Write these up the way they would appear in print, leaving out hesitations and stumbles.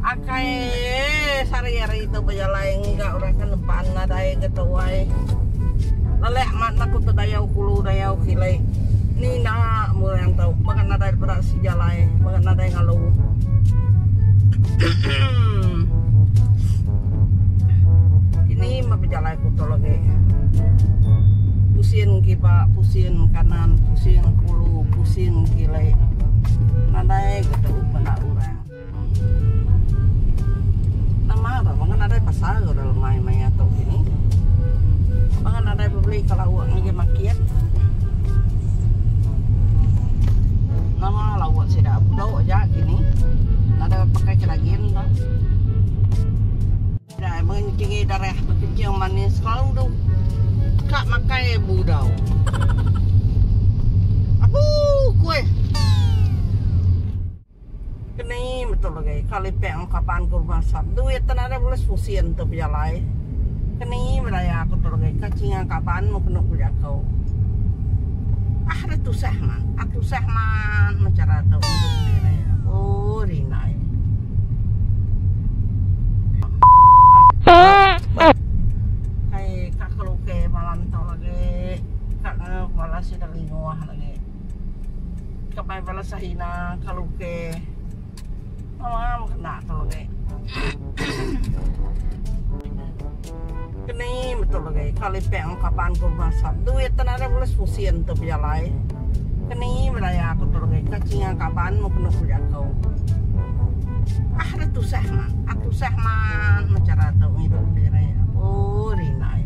Akai sehari-hari tu bejalai enggau orang ke nepan nadai ga tuai. Lelak mat aku tu dayau kulu dayau kili. Ni enda murang tu baka nadai peda sejalai baka nadai ngalu. Kini meh bejalai ku tu lagi. Pusin kiba pusin kanan pusin kulu pusin kili. Nadai ga tu peda orang. Nama tu bangan nadai pasar ke lemai maya tu kini. Bangan nadai bebeli ke lauk ngagai market. Nama lauk sida budo aja kini. Nadai pakai ke dagin tu. Dai meng tinggi darah bekencing manis selalu tu ka makai budau. Apu kuih. Keni betul lagi kali peng kaban ku rumah sap duit te nadai bulih sepusin tu bejalai. Keni bedaya aku tu lagi ka cinga kaban mu kenu ku jaku. Ah dah tusah man, ah tusah man meh cara tu ngidup diri. Oh rindai. Kai ka keluke malam tu lagi ka bala sida linguh lagi. Ka bai bala Sahina karaoke. Nama kena tu lagi. Keni betul lagi kali peng kaban ku masam duit te nadai bulih sepusin tu bejalai. Keni bedaya aku tu lagi ka cinga kaban mu kenu ku jaku. Ah dah tusah man, ah tusah man meh cara tu ngidup diri. Apuh rindai.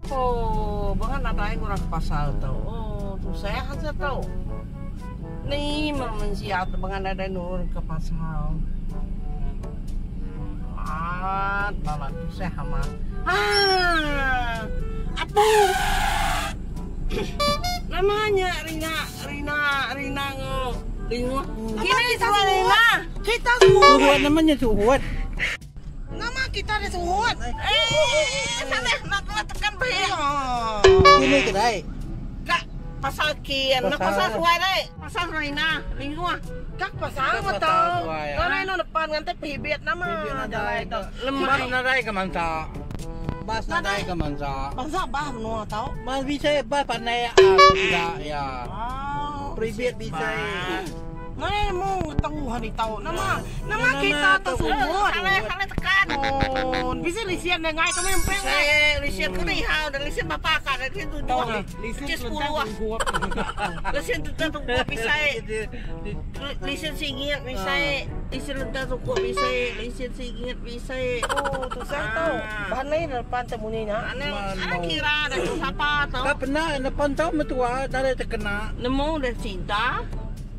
Oh, bangat nadai orang ke pasal tu. Oh, tusah aja tu. Ni meh mensia tu bangat nadai nurun ke pasal. Amat balat tusah amat. Ah, apu. Nama nya Rina, Rina, Rina ngo linguh. Kini suah Rina. Kita suhut. Suhut nama nya suhut. Nama kita di suhut. Eh, salah nak kena tekan baik. Kini kedai. Kak pasal kian, nak pasal suai dai. Pasal Rina, linguh. Kak pasal betul. Kau no depan nganti pihibit nama jalai tu. Lemah nadai ke mansa. Bas nadai ke mansa. Bangsa bah menua tau. Bas bisa bas pandai aku tidak ya. Pribit bisa. Nai mu tahu hari tau nama nama kita tersebut. Salah salah tekan. Oh, bisa lisian dengan kami empeng. Saya lisian ku ni hao dan lisian bapa ka dan lisian tujuh. Lisian sepuluh. Lisian tujuh tu gua pisai. Lisian singit pisai. Lisian lentang tu gua pisai. Lisian singit pisai. Oh, tu saya tahu. Bahan depan temuninya. Ana ana kira dah tu siapa tau. Tak pernah depan tau metua dari terkena. Nemu dah cinta.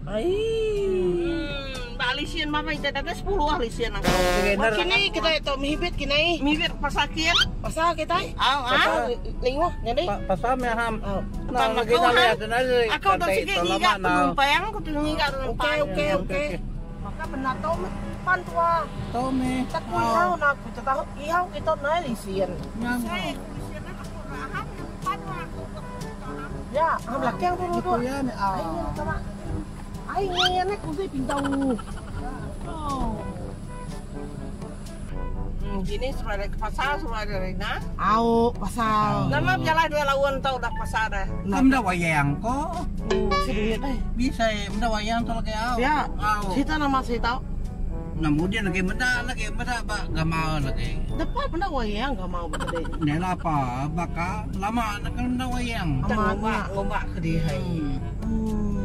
Ai. Hmm, ba lisian mama ita datai 10 ah lisian aku. Kini kita itu mihibit kini. Mihibit pasal kian. Pasal kita. Au ah. Linguh jadi. Pasal me ham. Nah, lagi Aku tu sikit ngiga penumpang, aku tu ngiga penumpang. Okey okey okey. Maka benar tau pan tua. Tau me. Tak ku ihau nak kita tahu ihau kita nai lisian. Saya lisian aku raham pan aku. Ya, am lakang tu tu. Ai ni sama. Ai ni ni kunci pintu. Oh. Hmm, gini sudah ada ke pasar, sudah ada Rina. Au, pasar. Nama berjalan dua lawan tau dah pasar dah. Am dah wayang ko. Oh, si duit eh. Bisa, dah wayang tu lagi au. Ya. Cerita nama saya tahu. Namu dia lagi meda lagi meda ba gamal lagi. Dapat benda wayang gamal betul. Ni lah apa baka lama nak kena wayang. Ngombak ngombak ke dia hai.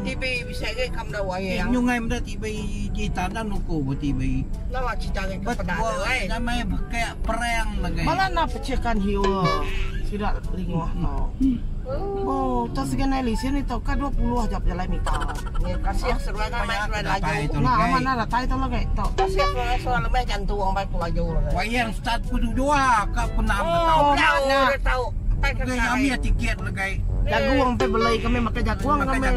TV bisa ke kam dah wayang. Nyungai meda TV di tanah nuku bu TV. Nama cerita ke kepada ai. Nama kayak perang lagi. Malah nak pecahkan hiu. Sudah linguh tau. Oh, tas segan li sini tau ka 20 aja jalan minta. Ni kasih seruan kan mai seruan laju. Nah, mana ada tai tu lagi tau. Kasih seruan seruan lebih jantung orang baik laju. Wayang start pukul 2 ka penam tau. Oh, dah tahu. Kami tiket lagi. Jagung sampai beli kami makan jagung kami.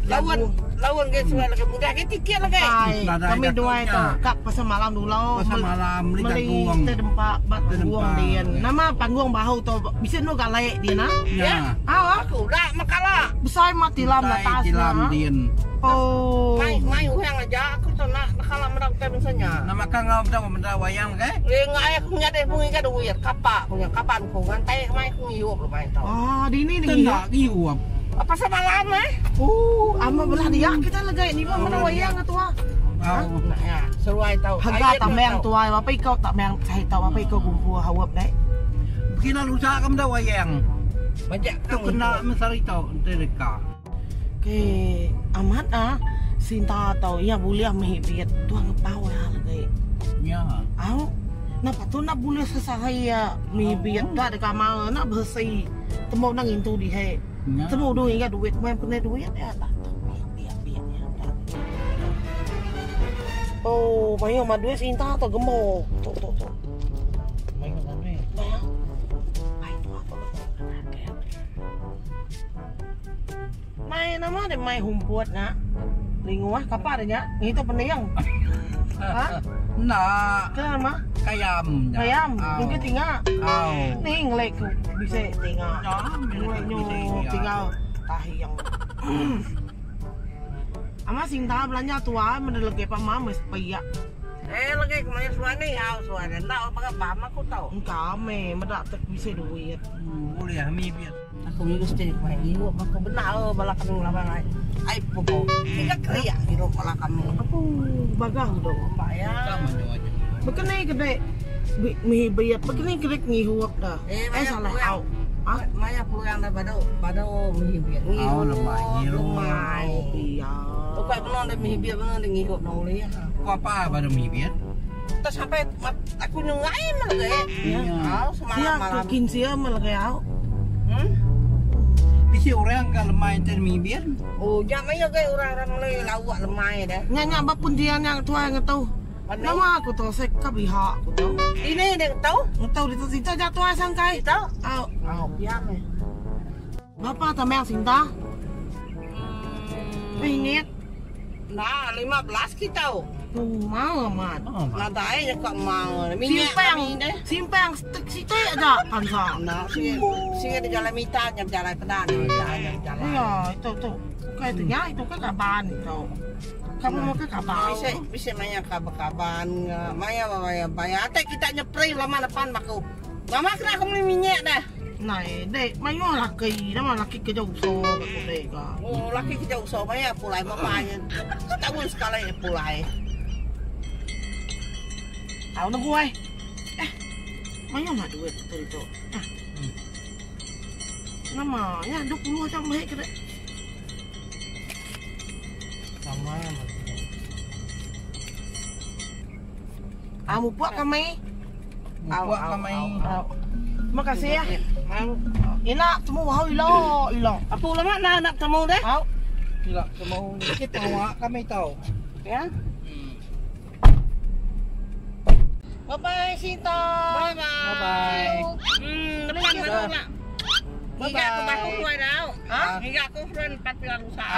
Lawan. Laun ke suai lagi mudah ke tiket lagi. Kai, Nadai kami jaku duai nya. tu ka pasal malam dulu. Pasal malam meli Meli jagung. teh dempa ba Teh panggung dempa. din. Nama panggung bahu tu bisi enu galai din ah. Nya. Au ah. Aku dah mekala. Besai mat tilam Besai atas tilam nya. din. Oh. Mai mai orang aja aku tu nak kala meda utai bansa nya. Nama ka enggau meda meda wayang ke? Eh ngai aku nyadi bungi ka duit kapa ku nya kaban ku ngantai mai aku ngiup lemai tu. Ah dini Tenda ngiup. ngiup. Pasal malam eh. Oh, amat belah dia kita legai ni meda wayang ke tua. Au. Nak ya, seruai tau. Harga tambang tuai berapa iko tambang saya tahu berapa iko gumpul hawap dek. Kena lusa ke meda wayang. Majak Tu kena mesari tau enti deka. Ke amat ah Sinta tau iya bulih mih duit tuah ngepau iya lagi. Nya. Au. Napa tu nak bulih sesari iya mih duit da deka mau nak beresi temu nak ngintu dihe. Nya. Temu du ingat duit main pene duit iya tak tu biak biak biak iya dah. Oh, mayuh mah duit Sinta tu gemuk. Tu tu tu. Mayuh mah duit. Mayuh. Ai tuah tu. Mai nama deh mai humput nya. Linguah kapa deh nya. Ngitu pening. Ha? Enda. Ke nama? Kayam nya. Kayam. Au. Mungkin tinga. Au. Ni ngelek ku bisi tinga. Ya, Ngelek nyu tinggal tahi yang. Ama sinta belanja tua meda legi pa ma meh sepiak. Eh legi ke maya suai ni au suai enda baka bam aku tau. Engka meh meda tek bisi duit. Bulih mih. Aku ngirup siti ku ai ngirup aku bendar bala kami ngelaban ai ai poko tiga keriak ngirup bala kami. Apu bagah udah. Bayar. Baka ni kedai mihi biat baka ni kedai ngihup dah. Eh, Eh salah au. Ha? Maya peluang dah badu badu mihi biat. Au lemai ngirup. Lemai. Iya. Ukai benung deh mihi biat benung deh ngirup nang ulih. Ku apa badu mihi biat? Tak sampai aku nyungai mah lagi. Ya. Au semalam Sia malam. kin sia mah lagi au. Hmm? Bisi orang ke lemai enti mibir. Oh, nya mayuh gai orang orang le lauk lemai deh. Nya nya ba pundian nya tuai ngetu. Nama aku tu sek ka biha aku tu. Ini dia ngetu. Ngetu ditu situ ja tuai sangkai. Ditu. Au. Au, pia meh. Bapa tambang sinta? Hmm. Ringgit. Nah, 15 kita. Oh, mau amat. Oh, Nadai nya ka mau. Minyak Simpang, kami deh. simpang stik siti aja pansa. Nah, singa singa di jalan mita nya berjalai pedan mita nya berjalai. Iya, itu tu. Bukan itu nya, itu kan kaban itu. Kamu mau ke kaban? Bisa bisa maya kaban maya maya maya. Atai kita nyepri lama depan baku. Mama kena aku beli minyak dah. Nai, dek, mayuh laki, nama laki kerja usaha kat aku dek ka. Oh, laki kerja usaha maya pulai bapanya. Setahun sekali pulai. Tau negu ai. Eh, mayuh mah duit betul tu. Ah. Nama nya 20 aja meh ke dek. Sama. Ah, mupuk kami. Mupuk kami. Terima kasih ya. Ila temu wau ila ila. Apa lama nak nak temu deh? Au. Ila temu kita awak kami tahu. Ya. Bye bye Sinta. Bye bye. Bye bye. Depan baru nak. Ngiga aku bahu keluar tau. Ha? Ngiga aku keluar empat pilar rusak.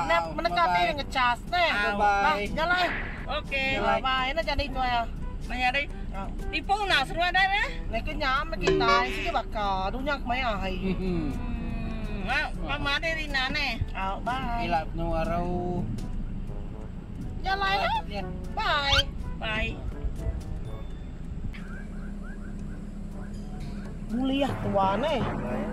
Nak menekati ngecas neh. Bye bye. Jalan. Okey. Bye bye. Nak jadi tu ya. Maya deh. Tipu nak seru ada deh. Nak ke nyam kita sigi baka dunya kemaya hai. Mama deh Rina neh. Au bye. Ila nu arau. Jalan ya. Bye. Bye. Muliah tua neh.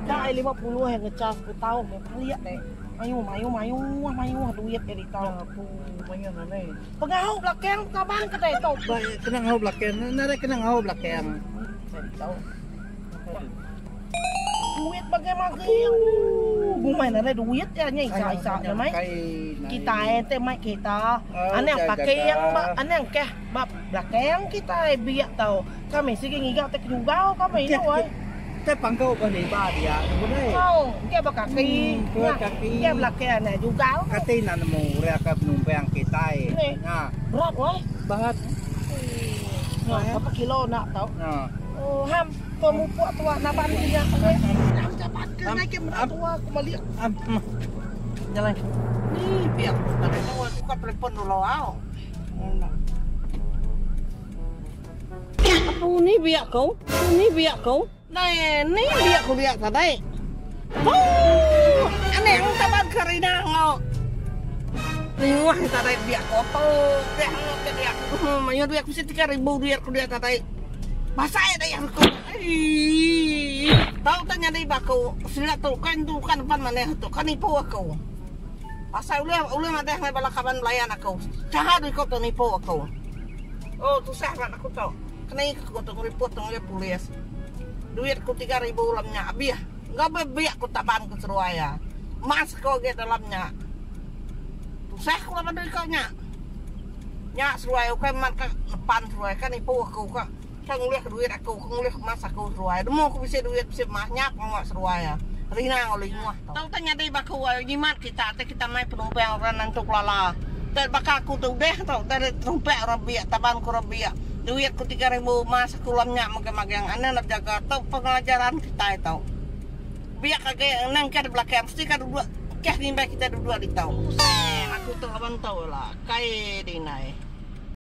Dah 50 yang ngecas ku tau meh paliak deh. Mayuh mayuh mayuh mayuh duit dari tau. Apu mayuh nane. Pengau belakang kaban ke deh tu. Kena ngau belakang, nare kena ngau belakang. Saya tahu. Duit bagaimana? Gumai nare duit ya nya isa isa nya mai. Kita ente mai kita. Ane yang pakai yang ba, ane yang keh ba belakang kita biak tau. Kami sigi ngiga te jugau kami ni oi. Te pangkau ba ni ba dia. Boleh. Oh, ke ba kaki. Ke kaki. Ke belakang ane jugau. Kati na nemu rea ka penumpang kita. Nah, Berat oi. Berat. Nah, berapa kilo nak tau? Nah. Oh, ham, tua mupuk tua naban punya. Am jabat ke naik ke tua aku balik. Am. Jalai. Ni biak aku tadi tu aku ka telefon dulu au. Apu ni biak kau. Ni biak kau. Nai ni biak ku biak tadi. Pu anang taban karina enggau Liuh tadi biak ku apu biak enggau ke biak ku mayuh duit ku bisi 3000 duit ku dia tadi. Basai dayah aku. Eii tau tak nyadi ba aku sida tu kan tu kan depan manah tu kan nipu aku. Pasal ulih ulih madah ngagai bala kaban belayan aku. Chaha du iko tu nipu aku. Oh tusah rat aku tu. Keni ke aku tu ngeripot tu ngagai polis. Duit aku 3000 dalam nya abih. Enggau be biak ku taban ku seduai iya. Mas aku agi dalam nya. Tusah ku laban du iko nya. Nya seduai ukai mat ka nepan seduai ka nipu aku ka ka ngulih ka duit aku ka ngulih ka emas aku seduai. Nemu aku bisi duit bisi emas nya pengawa seduai iya. Rinang enggau linguh tu. Tau tai nyadi ba aku ai jimat kita ti kita mai penumpang orang nentu kelala. Tai baka aku tu udah tu tai terumpak orang biak taban ku orang biak. Duit ku 3000 emas aku lam nya magang-magang anang enda bejaga tu pengajaran kitai tu. Biak agi anang ka di belakang mesti ka duduk keh ngimbai kitai duduk ditu. Aku tu laban tu la kai dinai.